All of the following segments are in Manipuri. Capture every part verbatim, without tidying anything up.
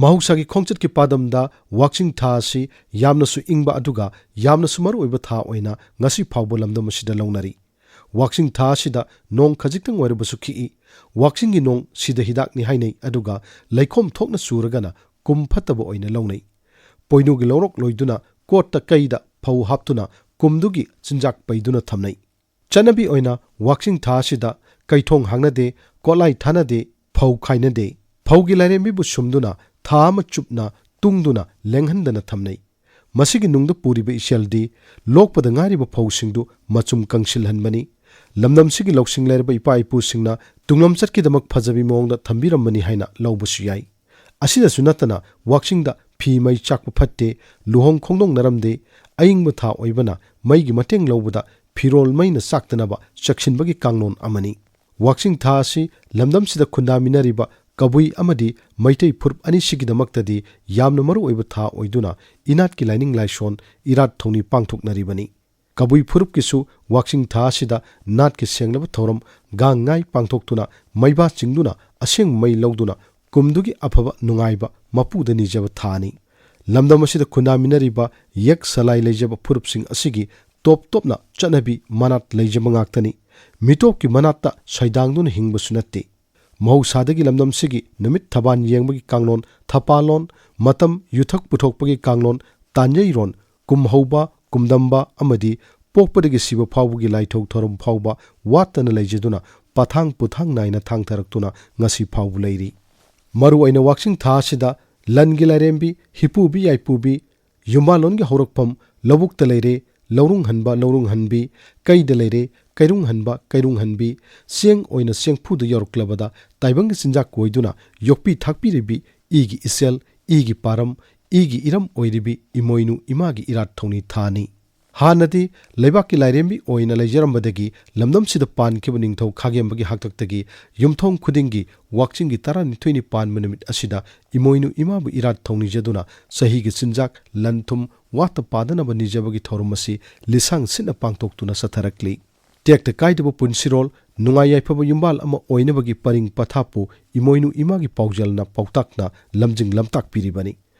ꯃꯍꯧꯁꯥꯒꯤ ꯈꯣꯡꯆꯠꯀꯤ ꯄꯥꯗꯝꯗ ꯋꯥꯛꯆꯤꯡ ꯊꯥ ꯑꯁꯤ ꯌꯥꯝꯅꯁꯨ ꯏꯪꯕ ꯑꯗꯨꯒ ꯌꯥꯝꯅꯁꯨ ꯃꯔꯨꯑꯣꯏꯕ ꯊꯥ ꯑꯣꯏꯅ ꯉꯁꯤ ꯐꯥꯎꯕ ꯂꯝꯗꯝ ꯑꯁꯤꯗ ꯂꯧꯅꯔꯤ꯫ ꯋꯥꯛꯆꯤꯡ ꯊꯥ ꯑꯁꯤꯗ ꯅꯣꯡ ꯈꯖꯤꯛꯇꯪ ꯑꯣꯏꯔꯕꯁꯨ ꯈꯤꯛꯏ꯫ ꯋꯥꯛꯆꯤꯡꯒꯤ ꯅꯣꯡ ꯁꯤꯗ ꯍꯤꯗꯥꯛꯅꯤ ꯍꯥꯏꯅꯩ, ꯑꯗꯨꯒ ꯂꯩꯈꯣꯝ ꯊꯣꯛꯅ ꯆꯨꯔꯒꯅ ꯀꯨꯝ ꯐꯠꯇꯕ ꯑꯣꯏꯅ ꯂꯧꯅꯩ꯫ ꯄꯣꯏꯅꯨꯒꯤ ꯂꯧꯔꯣꯛ ꯂꯣꯏꯗꯨꯅ ꯀꯣꯠꯇ ꯀꯩꯗ ꯐꯧ ꯍꯥꯞꯇꯨꯅ ꯀꯨꯝꯗꯨꯒꯤ ꯆꯤꯟꯖꯥꯛ ꯄꯩꯗꯨꯅ ꯊꯝꯅꯩ꯫ ꯆꯠꯅꯕꯤ ꯑꯣꯏꯅ ꯋꯥꯛꯆꯤꯡ ꯊꯥ ꯑꯁꯤꯗ ꯀꯩꯊꯣꯡ ꯍꯥꯡꯅꯗꯦ, ꯀꯣꯠꯂꯥꯏ ꯊꯥꯅꯗꯦ, ꯐꯧ ꯈꯥꯏꯅꯗꯦ꯫ ꯐꯧꯒꯤ ꯂꯥꯏꯔꯦꯝꯕꯤꯕꯨ ꯁꯨꯝꯗꯨꯅ ꯊꯥ ꯑꯃ ꯆꯨꯞꯅ ꯇꯨꯡꯗꯨꯅ ꯂꯦꯡꯍꯟꯗꯅ ꯊꯝꯅꯩ꯫ ꯃꯁꯤꯒꯤ ꯅꯨꯡꯗ ꯄꯨꯔꯤꯕ ꯏꯆꯦꯜꯗꯤ ꯂꯣꯛꯄꯗ ꯉꯥꯏꯔꯤꯕ ꯐꯧꯁꯤꯡꯗꯨ ꯃꯆꯨꯝ ꯀꯪꯁꯤꯜꯍꯟꯕꯅꯤ꯫ ꯂꯝꯗꯝꯁꯤꯒꯤ ꯂꯧꯁꯤꯡ ꯂꯩꯔꯕ ꯏꯄꯥ ꯏꯄꯨꯁꯤꯡꯅ ꯇꯨꯡꯂꯝꯆꯠꯀꯤꯗꯃꯛ ꯐꯖꯕꯤ ꯃꯑꯣꯡꯗ ꯊꯝꯕꯤꯔꯝꯕꯅꯤ ꯍꯥꯏꯅ ꯂꯧꯕꯁꯨ ꯌꯥꯏ꯫ ꯑꯁꯤꯗꯁꯨ ꯅꯠꯇꯅ ꯋꯥꯛꯆꯤꯡꯗ ꯐꯤ ꯃꯩ ꯆꯥꯛꯄ ꯐꯠꯇꯦ, ꯂꯨꯍꯣꯡ ꯈꯣꯡꯗꯣꯡꯅꯔꯝꯗꯦ, ꯑꯏꯪꯕ ꯊꯥ ꯑꯣꯏꯕꯅ ꯃꯩꯒꯤ ꯃꯇꯦꯡ ꯂꯧꯕꯗ ꯐꯤꯔꯣꯜ ꯃꯩꯅ ꯆꯥꯛꯇꯅꯕ ꯆꯦꯛꯁꯤꯟꯕꯒꯤ ꯀꯥꯡꯂꯣꯟ ꯑꯃꯅꯤ꯫ ꯋꯥꯛꯆꯤꯡ ꯊꯥ ꯑꯁꯤ ꯂꯝꯗꯝꯁꯤꯗ ꯈꯨꯟꯗꯥꯃꯤꯟꯅꯔꯤꯕ ꯀꯕꯨꯏ ꯑꯃꯗꯤ ꯃꯩꯇꯩ ꯐꯨꯔꯨꯞ ꯑꯅꯤꯁꯤꯒꯤꯗꯃꯛꯇꯗꯤ ꯌꯥꯝꯅ ꯃꯔꯨꯑꯣꯏꯕ ꯊꯥ ꯑꯣꯏꯗꯨꯅ ꯏꯅꯥꯠꯀꯤ ꯂꯥꯏꯅꯤꯡ ꯂꯥꯏꯁꯣꯟ ꯏꯔꯥꯠ ꯊꯧꯅꯤ ꯄꯥꯡꯊꯣꯛꯅꯔꯤꯕꯅꯤ꯫ ꯀꯕꯨꯏ ꯐꯨꯔꯨꯞꯀꯤꯁꯨ ꯋꯥꯛꯆꯤꯡ ꯊꯥ ꯑꯁꯤꯗ ꯅꯥꯠꯀꯤ ꯁꯦꯡꯂꯕ ꯊꯧꯔꯝ ꯒꯥꯡ ꯉꯥꯏ ꯄꯥꯡꯊꯣꯛꯇꯨꯅ ꯃꯩꯕꯥ ꯆꯤꯡꯗꯨꯅ ꯑꯁꯦꯡꯕ ꯃꯩ ꯂꯧꯗꯨꯅ ꯀꯨꯝꯗꯨꯒꯤ ꯑꯐꯕ ꯅꯨꯡꯉꯥꯏꯕ ꯃꯄꯨꯗ ꯅꯤꯖꯕ ꯊꯥꯅꯤ꯫ ꯂꯝꯗꯝ ꯑꯁꯤꯗ ꯈꯨꯟꯗꯥꯃꯤꯟꯅꯔꯤꯕ ꯌꯦꯛ ꯁꯂꯥꯏ ꯂꯩꯖꯕ ꯐꯨꯔꯨꯞꯁꯤꯡ ꯑꯁꯤꯒꯤ ꯇꯣꯞ ꯇꯣꯞꯅ ꯆꯠꯅꯕꯤ ꯃꯅꯥꯠ ꯂꯩꯖꯕ ꯉꯥꯛꯇꯅꯤ꯫ ꯃꯤꯇꯣꯞꯀꯤ ꯃꯅꯥꯠꯇ ꯁꯩꯗꯥꯡꯗꯨꯅ ꯍꯤꯡꯕꯁꯨ ꯅꯠꯇꯦ꯫ ꯃꯍꯧꯁꯥꯗꯒꯤ ꯂꯝꯗꯝꯁꯤꯒꯤ ꯅꯨꯃꯤꯠ ꯊꯕꯥꯟ ꯌꯦꯡꯕꯒꯤ ꯀꯥꯡꯂꯣꯟ, ꯊꯄꯥꯂꯣꯟ, ꯃꯇꯝ ꯌꯨꯊꯛ ꯄꯨꯊꯣꯛꯄꯒꯤ ꯀꯥꯡꯂꯣꯟ, ꯇꯥꯟꯖꯩꯔꯣꯟ, ꯀꯨꯝꯍꯧꯕ, ꯀꯨꯝꯗꯝꯕ ꯑꯃꯗꯤ ꯄꯣꯛꯄꯗꯒꯤ ꯁꯤꯕ ꯐꯥꯎꯕꯒꯤ ꯂꯥꯏꯊꯧ ꯊꯧꯔꯝ ꯐꯥꯎꯕ ꯋꯥꯠꯇꯅ ꯂꯩꯖꯗꯨꯅ ꯄꯊꯥꯡ ꯄꯨꯊꯥꯡ ꯅꯥꯏꯅ ꯊꯥꯡꯊꯔꯛꯇꯨꯅ ꯉꯁꯤ ꯐꯥꯎꯕ ꯂꯩꯔꯤ꯫ ꯃꯔꯨꯑꯣꯏꯅ ꯋꯥꯛꯆꯤꯡ ꯊꯥ ꯑꯁꯤꯗ ꯂꯟꯒꯤ ꯂꯥꯏꯔꯦꯝꯕꯤ, ꯍꯤꯄꯨꯕꯤ ꯌꯥꯏꯄꯨꯕꯤ, ꯌꯨꯝꯕꯥꯜꯂꯣꯟꯒꯤ ꯍꯧꯔꯛꯐꯝ ꯂꯧꯕꯨꯛꯇ ꯂꯩꯔꯦ, ꯂꯧꯔꯨꯡ ꯍꯟꯕ ꯂꯧꯔꯨꯡ ꯍꯟꯕꯤ, ꯀꯩꯗ ꯂꯩꯔꯦ, ꯀꯩꯔꯨꯡ ꯍꯟꯕ ꯀꯩꯔꯨꯡ ꯍꯟꯕꯤ, ꯆꯦꯡ ꯑꯣꯏꯅ ꯆꯦꯡꯐꯨꯗ ꯌꯧꯔꯛꯂꯕꯗ ꯇꯥꯏꯕꯪꯒꯤ ꯆꯤꯟꯖꯥꯛ ꯀꯣꯏꯗꯨꯅ ꯌꯣꯛꯄꯤ ꯊꯥꯛꯄꯤꯔꯤꯕꯤ ꯏꯒꯤ ꯏꯆꯦꯜ, ꯏꯒꯤ ꯄꯥꯔꯝ, ꯏꯒꯤ ꯏꯔꯝ ꯑꯣꯏꯔꯤꯕꯤ ꯏꯃꯣꯏꯅꯨ ꯏꯃꯥꯒꯤ ꯏꯔꯥꯠ ꯊꯧꯅꯤ ꯊꯥꯅꯤ꯫ ꯍꯥꯟꯅꯗꯤ ꯂꯩꯕꯥꯛꯀꯤ ꯂꯥꯏꯔꯦꯝꯕꯤ ꯑꯣꯏꯅ ꯂꯩꯖꯔꯝꯕꯗꯒꯤ ꯂꯝꯗꯝꯁꯤꯗ ꯄꯥꯟꯈꯤꯕ ꯅꯤꯡꯊꯧ ꯈꯥꯒꯦꯝꯕꯒꯤ ꯍꯥꯛꯇꯛꯇꯒꯤ ꯌꯨꯝꯊꯣꯡ ꯈꯨꯗꯤꯡꯒꯤ ꯋꯥꯛꯆꯤꯡꯒꯤ ꯇꯔꯥꯅꯤꯊꯣꯏꯅꯤ ꯄꯥꯟꯕ ꯅꯨꯃꯤꯠ ꯑꯁꯤꯗ ꯏꯃꯣꯏꯅꯨ ꯏꯃꯥꯕꯨ ꯏꯔꯥꯠ ꯊꯧꯅꯤꯖꯗꯨꯅ ꯆꯍꯤꯒꯤ ꯆꯤꯟꯖꯥꯛ, ꯂꯟ ꯊꯨꯝ ꯋꯥꯠꯇ ꯄꯥꯗꯅꯕ ꯅꯤꯖꯕꯒꯤ ꯊꯧꯔꯝ ꯑꯁꯤ ꯂꯤꯁꯥꯡ ꯁꯤꯠꯅ ꯄꯥꯡꯊꯣꯛꯇꯨꯅ ꯆꯠꯊꯔꯛꯂꯤ꯫ ꯇꯦꯛꯇ ꯀꯥꯏꯗꯕ ꯄꯨꯟꯁꯤꯔꯣꯜ, ꯅꯨꯡꯉꯥꯏ ꯌꯥꯏꯐꯕ ꯌꯨꯝꯕꯥꯜ ꯑꯃ ꯑꯣꯏꯅꯕꯒꯤ ꯄꯔꯤꯡ ꯄꯊꯥꯞꯄꯨ ꯏꯃꯣꯏꯅꯨ ꯏꯃꯥꯒꯤ ꯄꯥꯎꯖꯦꯜꯅ ꯄꯥꯎꯇꯥꯛꯅ ꯂꯝꯖꯤꯡ ꯂꯝꯇꯥꯛꯄꯤꯔꯤꯕꯅꯤ꯫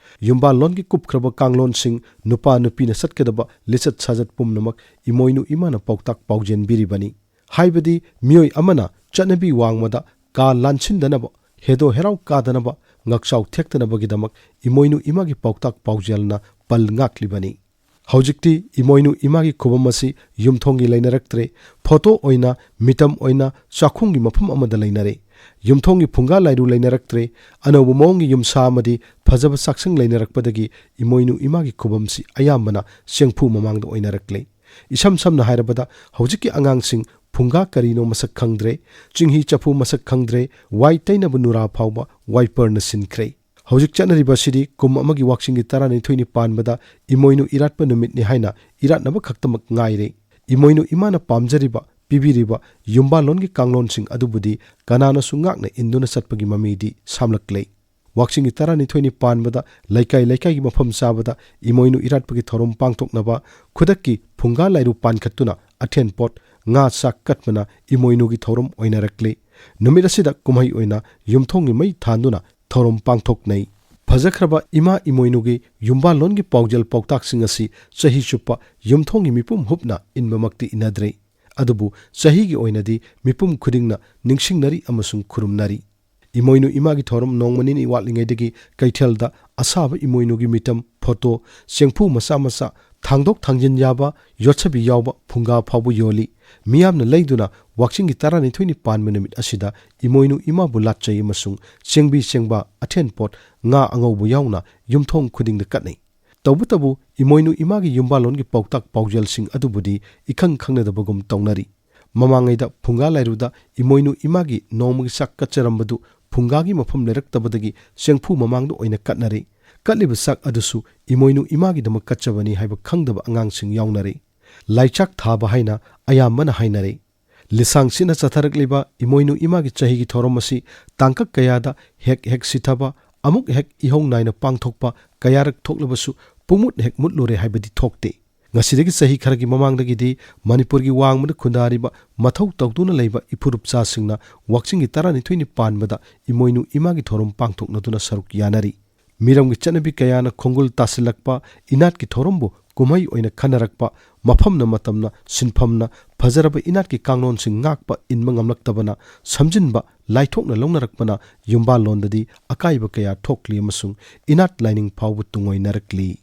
ꯌꯨꯝꯕꯥꯜꯂꯣꯟꯒꯤ ꯀꯨꯞꯈ꯭ꯔꯕ ꯀꯥꯡꯂꯣꯟꯁꯤꯡ, ꯅꯨꯄꯥ ꯅꯨꯄꯤꯅ ꯆꯠꯀꯗꯕ ꯂꯤꯆꯠ ꯁꯥꯖꯠ ꯄꯨꯝꯅꯃꯛ ꯏꯃꯣꯏꯅꯨ ꯏꯃꯥꯅ ꯄꯥꯎꯇꯥꯛ ꯄꯥꯎꯖꯦꯟꯕꯤꯔꯤꯕꯅꯤ꯫ ꯍꯥꯏꯕꯗꯤ ꯃꯤꯑꯣꯏ ꯑꯃꯅ ꯆꯠꯅꯕꯤ ꯋꯥꯡꯃꯗ ꯀꯥ ꯂꯥꯟꯁꯤꯟꯗꯅꯕ, ꯍꯦꯗꯣ ꯍꯦꯔꯥꯎ ꯀꯥꯗꯅꯕ, ꯉꯛꯆꯥꯎ ꯊꯦꯛꯇꯅꯕꯒꯤꯗꯃꯛ ꯏꯃꯣꯏꯅꯨ ꯏꯃꯥꯒꯤ ꯄꯥꯎꯇꯥꯛ ꯄꯥꯎꯖꯦꯜꯅ ꯄꯜ ꯉꯥꯛꯂꯤꯕꯅꯤ꯫ ꯍꯧꯖꯤꯛꯇꯤ ꯏꯃꯣꯏꯅꯨ ꯏꯃꯥꯒꯤ ꯈꯨꯕꯝ ꯑꯁꯤ ꯌꯨꯝꯊꯣꯡꯒꯤ ꯂꯩꯅꯔꯛꯇ꯭ꯔꯦ, ꯐꯣꯇꯣ ꯑꯣꯏꯅ, ꯃꯤꯇꯝ ꯑꯣꯏꯅ ꯆꯥꯛꯈꯨꯝꯒꯤ ꯃꯐꯝ ꯑꯃꯗ ꯂꯩꯅꯔꯦ꯫ ꯌꯨꯝꯊꯣꯡꯒꯤ ꯐꯨꯡꯒꯥ ꯂꯥꯏꯔꯨ ꯂꯩꯅꯔꯛꯇ꯭ꯔꯦ꯫ ꯑꯅꯧꯕ ꯃꯑꯣꯡꯒꯤ ꯌꯨꯝꯁꯥ ꯑꯃꯗꯤ ꯐꯖꯕ ꯆꯥꯛꯁꯪ ꯂꯩꯅꯔꯛꯄꯗꯒꯤ ꯏꯃꯣꯏꯅꯨ ꯏꯃꯥꯒꯤ ꯈꯨꯕꯝꯁꯤ ꯑꯌꯥꯝꯕꯅ ꯆꯦꯡꯐꯨ ꯃꯃꯥꯡꯗ ꯑꯣꯏꯅꯔꯛꯂꯦ꯫ ꯏꯁꯝ ꯁꯝꯅ ꯍꯥꯏꯔꯕꯗ, ꯍꯧꯖꯤꯛꯀꯤ ꯑꯉꯥꯡꯁꯤꯡ ꯐꯨꯡꯒꯥ ꯀꯔꯤꯅꯣ ꯃꯁꯛ ꯈꯪꯗ꯭ꯔꯦ, ꯆꯤꯡꯍꯤ ꯆꯐꯨ ꯃꯁꯛ ꯈꯪꯗ꯭ꯔꯦ, ꯋꯥꯏ ꯇꯩꯅꯕ ꯅꯨꯔꯥ ꯐꯥꯎꯕ ꯋꯥꯏꯄꯔꯅ ꯁꯤꯟꯈ꯭ꯔꯦ꯫ ꯍꯧꯖꯤꯛ ꯆꯠꯅꯔꯤꯕ ꯑꯁꯤꯗꯤ ꯀꯨꯝ ꯑꯃꯒꯤ ꯋꯥꯛꯆꯤꯡꯒꯤ ꯇꯔꯥꯅꯤꯊꯣꯏꯅꯤ ꯄꯥꯟꯕꯗ ꯏꯃꯣꯏꯅꯨ ꯏꯔꯥꯠꯄ ꯅꯨꯃꯤꯠꯅꯤ ꯍꯥꯏꯅ ꯏꯔꯥꯠꯅꯕ ꯈꯛꯇꯃꯛ ꯉꯥꯏꯔꯦ꯫ ꯏꯃꯣꯏꯅꯨ ꯏꯃꯥꯅ ꯄꯥꯝꯖꯔꯤꯕ, ꯄꯤꯕꯤꯔꯤꯕ ꯌꯨꯝꯕꯥꯜꯂꯣꯟꯒꯤ ꯀꯥꯡꯂꯣꯟꯁꯤꯡ ꯑꯗꯨꯕꯨꯗꯤ ꯀꯅꯥꯅꯁꯨ ꯉꯥꯛꯅ ꯏꯟꯗꯨꯅ ꯆꯠꯄꯒꯤ ꯃꯃꯤꯗꯤ ꯁꯥꯝꯂꯛꯂꯦ꯫ ꯋꯥꯛꯆꯤꯡꯒꯤ ꯇꯔꯥꯅꯤꯊꯣꯏꯅꯤ ꯄꯥꯟꯕꯗ ꯂꯩꯀꯥꯏ ꯂꯩꯀꯥꯏꯒꯤ ꯃꯐꯝ ꯆꯥꯕꯗ ꯏꯃꯣꯏꯅꯨ ꯏꯔꯥꯠꯄꯒꯤ ꯊꯧꯔꯝ ꯄꯥꯡꯊꯣꯛꯅꯕ ꯈꯨꯗꯛꯀꯤ ꯐꯨꯡꯒꯥ ꯂꯥꯏꯔꯨ ꯄꯥꯟꯈꯠꯇꯨꯅ ꯑꯊꯦꯟ ꯄꯣꯠ, ꯉꯥ ꯆꯥꯛ ꯀꯠꯄꯅ ꯏꯃꯣꯏꯅꯨꯒꯤ ꯊꯧꯔꯝ ꯑꯣꯏꯅꯔꯛꯂꯦ꯫ ꯅꯨꯃꯤꯠ ꯑꯁꯤꯗ ꯀꯨꯝꯍꯩ ꯑꯣꯏꯅ ꯌꯨꯝꯊꯣꯡꯒꯤ ꯃꯩ ꯊꯥꯟꯗꯨꯅ ꯊꯧꯔꯝ ꯄꯥꯡꯊꯣꯛꯅꯩ꯫ ꯐꯖꯈ꯭ꯔꯕ ꯏꯃꯥ ꯏꯃꯣꯏꯅꯨꯒꯤ ꯌꯨꯝꯕꯥꯜꯂꯣꯟꯒꯤ ꯄꯥꯎꯖꯦꯜ ꯄꯥꯎꯇꯥꯛꯁꯤꯡ ꯑꯁꯤ ꯆꯍꯤ ꯆꯨꯞꯄ ꯌꯨꯝꯊꯣꯡꯒꯤ ꯃꯤꯄꯨꯝ ꯍꯨꯞꯅ ꯏꯟꯕꯃꯛꯇꯤ ꯏꯟꯅꯗ꯭ꯔꯦ꯫ ꯑꯗꯨꯕꯨ ꯆꯍꯤꯒꯤ ꯑꯣꯏꯅꯗꯤ ꯃꯤꯄꯨꯝ ꯈꯨꯗꯤꯡꯅ ꯅꯤꯡꯁꯤꯡꯅꯔꯤ ꯑꯃꯁꯨꯡ ꯈꯨꯔꯨꯝꯅꯔꯤ꯫ ꯏꯃꯣꯏꯅꯨ ꯏꯃꯥꯒꯤ ꯊꯧꯔꯝ ꯅꯣꯡꯃ ꯅꯤꯅꯤ ꯋꯥꯠꯂꯤꯉꯩꯗꯒꯤ ꯀꯩꯊꯦꯜꯗ ꯑꯁꯥꯕ ꯏꯃꯣꯏꯅꯨꯒꯤ ꯃꯤꯇꯝ, ꯐꯣꯇꯣ, ꯆꯦꯡꯐꯨ ꯃꯆꯥ ꯃꯆꯥ, ꯊꯥꯡꯗꯣꯛ ꯊꯥꯡꯖꯤꯟ ꯌꯥꯕ, ꯌꯣꯠꯁꯕꯤ ꯌꯥꯎꯕ ꯐꯨꯡꯒꯥ ꯐꯥꯎꯕ ꯌꯣꯜꯂꯤ꯫ ꯃꯤꯌꯥꯝꯅ ꯂꯩꯗꯨꯅ ꯋꯥꯛꯆꯤꯡꯒꯤ ꯇꯔꯥꯅꯤꯊꯣꯏꯅꯤ ꯄꯥꯟꯕ ꯅꯨꯃꯤꯠ ꯑꯁꯤꯗ ꯏꯃꯣꯏꯅꯨ ꯏꯃꯥꯕꯨ ꯂꯥꯠꯆꯩ ꯑꯃꯁꯨꯡ ꯆꯦꯡꯕꯤ ꯆꯦꯡꯕꯥ, ꯑꯊꯦꯟ ꯄꯣꯠ, ꯉꯥ ꯑꯉꯧꯕ ꯌꯥꯎꯅ ꯌꯨꯝꯊꯣꯡ ꯈꯨꯗꯤꯡꯗ ꯀꯠꯅꯩ꯫ ꯇꯧꯕꯇꯕꯨ ꯏꯃꯣꯏꯅꯨ ꯏꯃꯥꯒꯤ ꯌꯨꯝꯕꯥꯜꯂꯣꯟꯒꯤ ꯄꯥꯎꯇꯥꯛ ꯄꯥꯎꯖꯦꯜꯁꯤꯡ ꯑꯗꯨꯕꯨꯗꯤ ꯏꯈꯪ ꯈꯪꯅꯗꯕꯒꯨꯝ ꯇꯧꯅꯔꯤ꯫ ꯃꯃꯥꯡꯉꯩꯗ ꯐꯨꯡꯒꯥ ꯂꯥꯏꯔꯨꯗ ꯏꯃꯣꯏꯅꯨ ꯏꯃꯥꯒꯤ ꯅꯣꯡꯃꯒꯤ ꯆꯥꯛ ꯀꯠꯆꯔꯝꯕꯗꯨ ꯐꯨꯡꯒꯥꯒꯤ ꯃꯐꯝ ꯂꯩꯔꯛꯇꯕꯗꯒꯤ ꯆꯦꯡꯐꯨ ꯃꯃꯥꯡꯗ ꯑꯣꯏꯅ ꯀꯠꯅꯔꯦ꯫ ꯀꯠꯂꯤꯕ ꯆꯥꯛ ꯑꯗꯨꯁꯨ ꯏꯃꯣꯏꯅꯨ ꯏꯃꯥꯒꯤꯗꯃꯛ ꯀꯠꯆꯕꯅꯤ ꯍꯥꯏꯕ ꯈꯪꯗꯕ ꯑꯉꯥꯡꯁꯤꯡ ꯌꯥꯎꯅꯔꯦ꯫ ꯂꯥꯏꯆꯥꯛ ꯊꯥꯕ ꯍꯥꯏꯅ ꯑꯌꯥꯝꯕꯅ ꯍꯥꯏꯅꯔꯦ꯫ ꯂꯤꯁꯥꯡ ꯁꯤꯠꯅ ꯆꯠꯊꯔꯛꯂꯤꯕ ꯏꯃꯣꯏꯅꯨ ꯏꯃꯥꯒꯤ ꯆꯍꯤꯒꯤ ꯊꯧꯔꯝ ꯑꯁꯤ ꯇꯥꯡꯀꯛ ꯀꯌꯥꯗ ꯍꯦꯛ ꯍꯦꯛ ꯁꯤꯊꯕ, ꯑꯃꯨꯛ ꯍꯦꯛ ꯏꯍꯧ ꯅꯥꯏꯅ ꯄꯥꯡꯊꯣꯛꯄ ꯀꯌꯥꯔꯛ ꯊꯣꯛꯂꯕꯁꯨ ꯄꯨꯡꯃꯨꯠ ꯍꯦꯛ ꯃꯨꯠꯂꯨꯔꯦ ꯍꯥꯏꯕꯗꯤ ꯊꯣꯛꯇꯦ꯫ ꯉꯁꯤꯗꯒꯤ ꯆꯍꯤ ꯈꯔꯒꯤ ꯃꯃꯥꯡꯗꯒꯤꯗꯤ ꯃꯅꯤꯄꯨꯔꯒꯤ ꯋꯥꯡꯃꯗ ꯈꯨꯟꯗꯥꯔꯤꯕ ꯃꯊꯧ ꯇꯧꯗꯨꯅ ꯂꯩꯕ ꯏꯐꯨꯔꯨꯞꯆꯥꯁꯤꯡꯅ ꯋꯥꯛꯆꯤꯡꯒꯤ ꯇꯔꯥꯅꯤꯊꯣꯏꯅꯤ ꯄꯥꯟꯕꯗ ꯏꯃꯣꯏꯅꯨ ꯏꯃꯥꯒꯤ ꯊꯧꯔꯝ ꯄꯥꯡꯊꯣꯛꯅꯗꯨꯅ ꯁꯔꯨꯛ ꯌꯥꯅꯔꯤ꯫ ꯃꯤꯔꯝꯒꯤ ꯆꯠꯅꯕꯤ ꯀꯌꯥꯅ ꯈꯣꯡꯒꯨꯜ ꯇꯥꯁꯤꯜꯂꯛꯄ, ꯏꯅꯥꯠꯀꯤ ꯊꯧꯔꯝꯕꯨ ꯀꯨꯝꯍꯩ ꯑꯣꯏꯅ ꯈꯟꯅꯔꯛꯄ, ꯃꯐꯝꯅ ꯃꯇꯝꯅ ꯁꯤꯟꯐꯝꯅ ꯐꯖꯔꯕ ꯏꯅꯥꯠꯀꯤ ꯀꯥꯡꯂꯣꯟꯁꯤꯡ ꯉꯥꯛꯄ ꯏꯟꯕ ꯉꯝꯂꯛꯇꯕꯅ ꯁꯝꯖꯤꯟꯕ ꯂꯥꯏꯊꯣꯛꯅ ꯂꯧꯅꯔꯛꯄꯅ ꯌꯨꯝꯕꯥꯜꯂꯣꯟꯗꯗꯤ ꯑꯀꯥꯏꯕ ꯀꯌꯥ ꯊꯣꯛꯂꯤ ꯑꯃꯁꯨꯡ ꯏꯅꯥꯠ ꯂꯥꯏꯅꯤꯡ ꯐꯥꯎꯕ ꯇꯨꯡꯑꯣꯏꯅꯔꯛꯂꯤ꯫